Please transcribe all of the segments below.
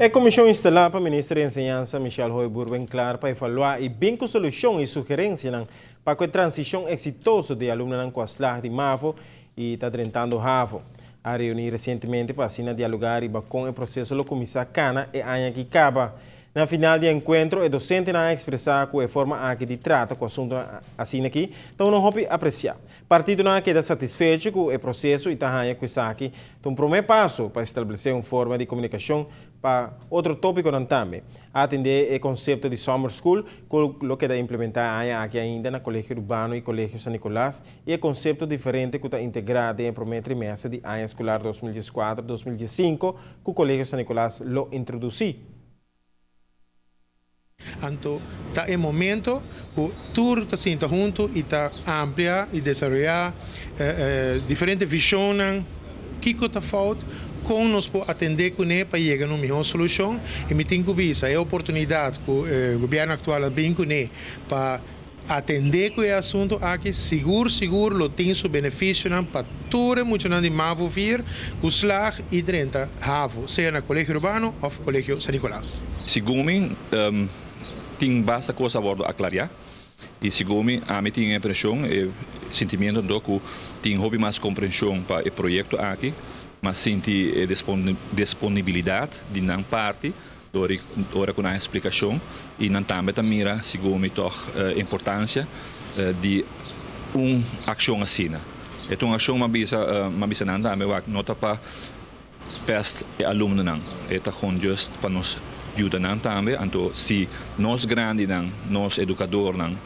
E comision instala pa Minister di Enseñansa Michelle Hooyboer-Winklaar pa evalua y bin cu solucion y sugerencianan pa e transicion exitoso di alumnonan cu a slaag di MAVO y ta drentando HAVO, a reuni recientemente pa asina dialoga riba con e proceso lo cuminsa cana e aña aki caba. Na final di e encuentro, e docentenan a expresa cu e forma aki di trata cu e asunto asina aki ta uno hopi aprecia. Partidonan a keda satisfecho cu e proceso y ta haya cu esaki ta un prome paso pa establece un forma di comunicacion pa otro topiconan tambe. Atende e concepto di Summer School, cu lo keda implementa e aña aki ainda na Colegio Urbano y Colegio San Nicolas, y e concepto diferente cu ta integra den prome trimestre di aña escolar 2014-2015, cu Colegio San Nicolas lo introduci. Anto, ta e momento cu tur ta sinta hunto y ta amplia y desaroya diferente vision, kico ta falta, con nos por atende cune pa yega na un miho solucion. Y mi tin cu bisa, e oportunidad cu e gobierno actual a bin cune pa atende cu e asunto aki, sigur sigur lo tin su beneficio pa tur muchanan di MAVO 4, cu slaag y drenta HAVO, sea na Colegio Urbano of Colegio San Nicolas. Segun mi, tin basta cos a wordo aclara y segun mi, ami tin impresion y sentimento di cu tin hopi mas comprension pa e proyecto aki, m'a sinti disponibilidad di nan parti ora cu e explicacion y nan tambe ta mira, segun mi, toch importancia di un accion asina. E un accion m'a bisa nan tambe no ta pa pest e alumnonan, e ta gewoon just pa nos yuda nan tambe. Anto si nos grandinan, nos educadornan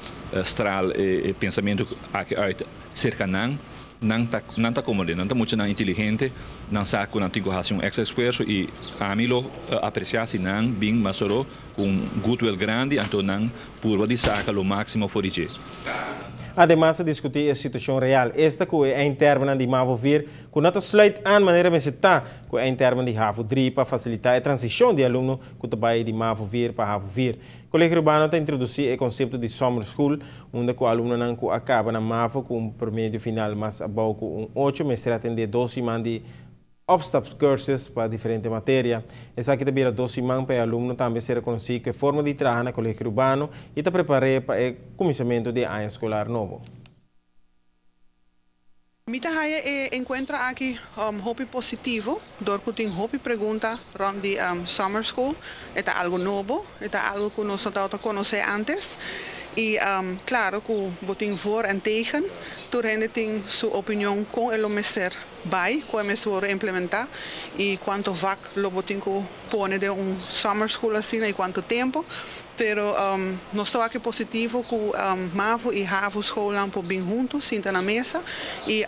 straal e pensamento aki uit cerca nan, nan ta como nan ta mucho nan inteligente, nan sa cu nan tin cu haci un extra esfuerso y ami lo aprecia si nan bin masoro cu goodwill grandi, anto nan purba di saca lo maximo for di dje. Ademas, a discuti e situacion real, esta cu e eindtermen di MAVO 4, cu no ta sluit aan manera mester ta cu e eindtermen di HAVO 3 pa facilita e transicion di alumno cu ta bay di MAVO 4 pa HAVO 4. Colegio Urbano ta introduci e concepto di Summer School, unda cu alumnonan cu a caba na MAVO cu un promedio final mas abou cu un 8 mester atende 2 siman di opstapcursus pa diferente materia. Esaki ta bira 2 siman pa e alumno tambe ser conoci cu e forma di traha na Colegio Urbano y ta prepara pa e cuminsamento di aña escolar nobo. Mi ta haya e encuentro aki hopi positivo, dor cu tin hopi pregunta rond di summer school. Ta algo nobo, ta algo cu nos no conoce antes. Y claro cu bo tin voor en tegen, tur hende tin su opinion con e lo mester bay, con e mester implementa y cuanto vak lo bo tin cu pone den un summer school asina y cuanto tempo. Pero nos ta aki positivo cu MAVO y HAVO school por bin hunto, sinta na mesa y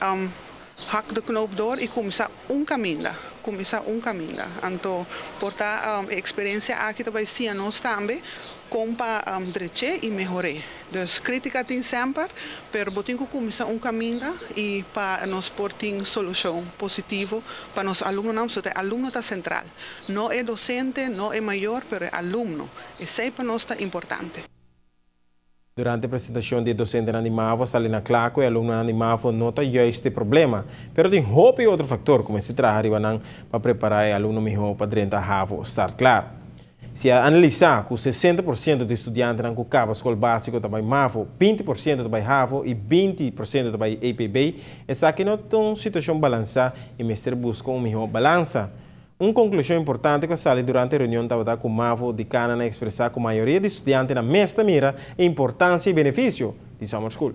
hak de knoop door y cuminsa un caminda, cuminsa un caminda. Anto, por ta experiencia aki tambe siña nos tambe con pa drecha y mehora. Dus critica tin semper, pero bo tin cu cuminsa un caminda y pa nos por tin solucion positivo pa nos alumnonan, so e alumno ta central. No e docente, no e mayor, pero e alumno. Esey pa nos ta importante. Durante e presentacion di docente di MAVO, a sali na cla cu e alumno di MAVO no ta juist e problema, pero tin hopi otro factor cu mester traha riba nan pa prepara e alumno miho pa drenta HAVO start klaar. Si analisa cu 60% di studiantenan cu caba scol basico ta bay MAVO, 20% ta bay HAVO y 20% ta bay EPB, esaki no ta un situacion balansa y mester busca un miho balansa. Un conclusion importante cu a sali durante e reunion tabata cu MAVO decanonan a expresa cu mayoria di studiantenan mes ta mira e importancia y beneficio di Summer School.